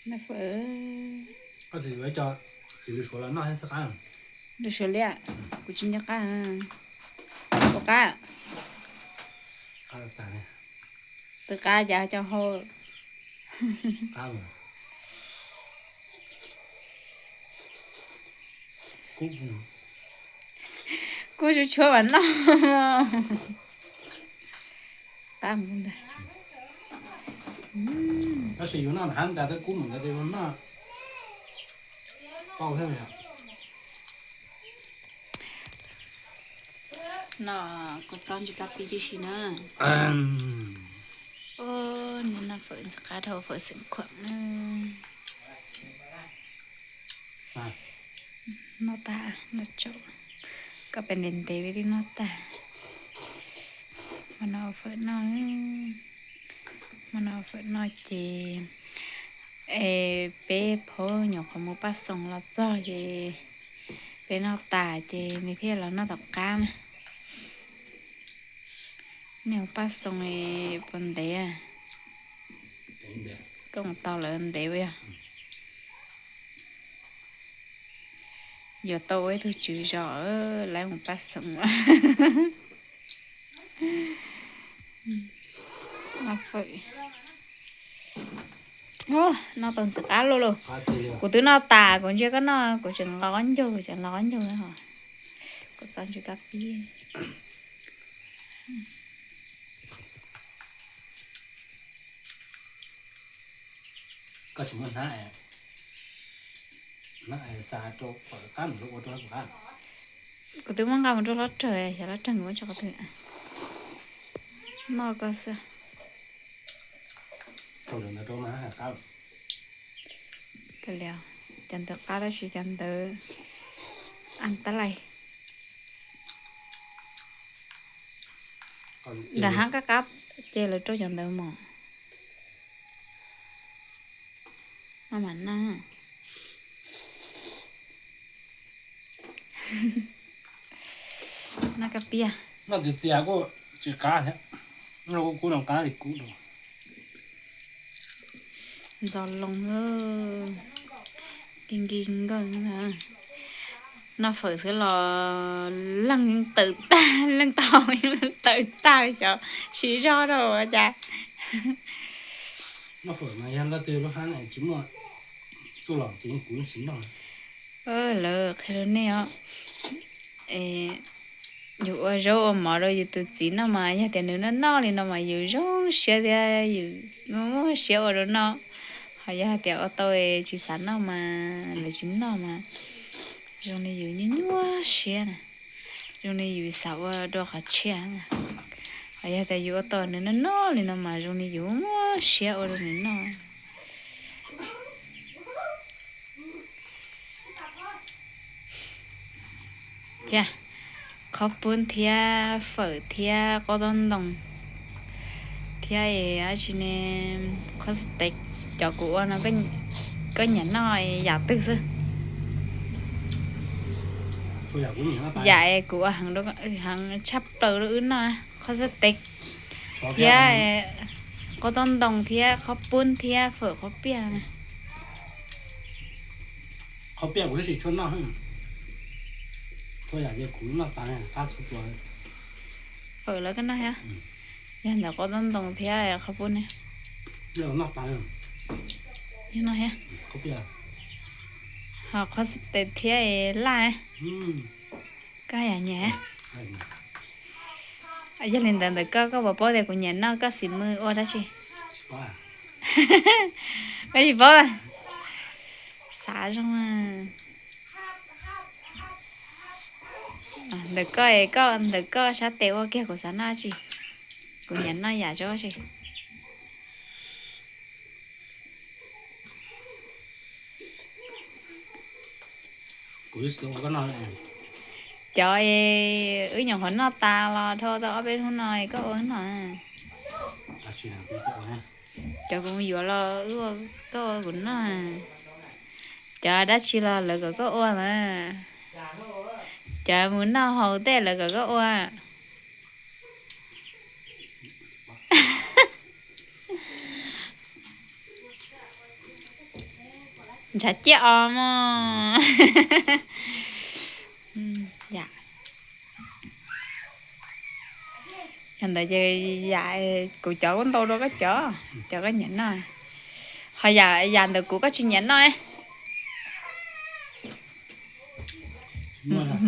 Koj txiv yuav cov txiv lws suav los noj thiab twb qab. Lws suav liam, kuv tsis nco qab. Ua qab. Twb qab cas cov hau. Kub tshuab tshuab mas noj. Qab mus ntag. Tab sis yus noj nrad twb kub mus ntawd ces noj tau thiab. No kuv txob ntsis kab pib tib si na. Nim no fawm ntxim qab dhau fawm xeem khuam na. Noj tag noj tsaus, koj pes ntev ntev peb twb noj tag. Hmo no ua fawm noj, hmo no ua fawm noj ces es peb phaub nyuam qhuav mus paj xoom los txog ces peb noj tas ces nws thiaj los noj tom qab na. Nej mus paj xoom puas ntev? Koj mus tau lawm ntev ua yog. Yuav tau ua ib tug tswv zos lawv mus paj xoom. Noj fawm. Noj tau ntxim qab luaj lauj. Kuv twb noj tas kuv ntsia koj noj kuv tseem nqos qaub ncaug, tseem nqos qaub ncaug os. Kuv txob ntsis kab pib. Koj tsis muaj hnab, hnab xa rau qab mus rau ua rau qab. Kuv twb muab nqa mus rau hlob rawg, xyov hlob rawg nws muab tso qhov twg. Noj koj xwb. Cov ntawd qab tab sis cov ntawd an tab lais. Nram hab qab qab ces lawv rau cov ntawd mos. No mas noj. Noj kab piaj. Noj txias txias kuj tsis qab thiab. Noj kub kub no qab li kub rau. Ntxo loo, nkig nkig nkawg. Noj fawm xwb los leej tawm tag, leej tau leej tawm tag, xyov siv zog rau ua cas. Noj fawm mas yog leej twg lub hab tsis muaj txuj lom ces kuv yeej tsis noj. Lawv qhia rau nej os, yus ua zaub ua mov rau yus tus txiv noj mas yog tias nws noj noj li no mas yus zoo siab thiab yus muaj siab ua rau noj. Ho yog hais tias ua tau tsis xav noj mas lawv tsis noj mas zoo li yus nyuaj nyuaj siab na, zoo li yus xav ua dua qhov tshiab. Ho yog tias yus ua tau nws noj noj li no mas zoo li yus muaj siab ua rau nws noj. Thiab qhob pub thiab fawm thiab qaub taub ntoo thiab dab tsi ne, qhob xab tes, cov kuv ua no koj nyiam noj yam twg xwb? Yam kuv ua heev, heev tshaj plaws rau wb noj, qhob xab tes thiab qaub taub ntoo thiab qhob pub thiab fawm qhob piaj. Qhob piaj kuv twb tsis tshua noj, txhua yam ces kuv noj tas, qab txhua tus. Fawm los koj noj thiab? Yog ntawm qaub taub ntoo thiab qhob pub ne? Noj tas. Yog noj thiab. Qhob piaj. Ho qhob xab tes thiab laj. Koj yam nyiam. Yog li ntawd ntawm koj, koj puas paub tias kuv nyiam noj koj xim mws ua dab tsi? Koj tsis paub a? Xav zoo. Ntawm koj, koj ntawm koj sab tes ua kiag kuv xav noj dab tsi. Kuv nyiam noj yam zoo dab tsi. Cov wb nyuam qhuav noj tas los dhau tau ob peb hnub no koj ua noj. Cov kuv mus yuav los koj ua kuv noj. Cov dab tsi los lawv kom koj ua na. Cov mus noj haus tej lawv kom koj ua. Ntshav ciaj os mog. Yam ntawd ces yam kuv cov kuj ntau dua koj cov, cov koj nyiam noj. Ho yam ntawm kuv koj tsis nyiam noj.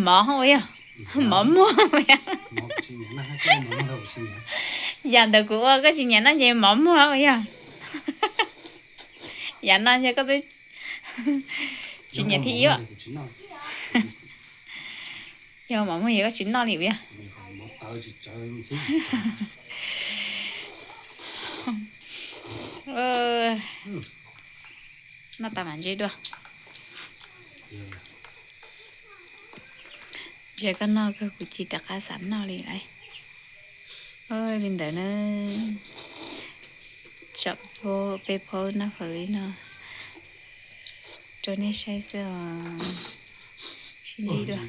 Mov ua yog, mov muag. Yam ntawm kuv ua koj tsis nyiam noj ces mov muag ua yog. Yam no ntshe koj twb tsis nyiam thiab. Yog mov muag yog koj tsis noj li ua yog. Noj tas mam ntse dua. Ntse koj noj kawg kuv cia li rov qab xav noj li lauj. Li ntawd na, tsam peb phob noj fawm li no rau nej saib xwb os. Sib ntsib dua.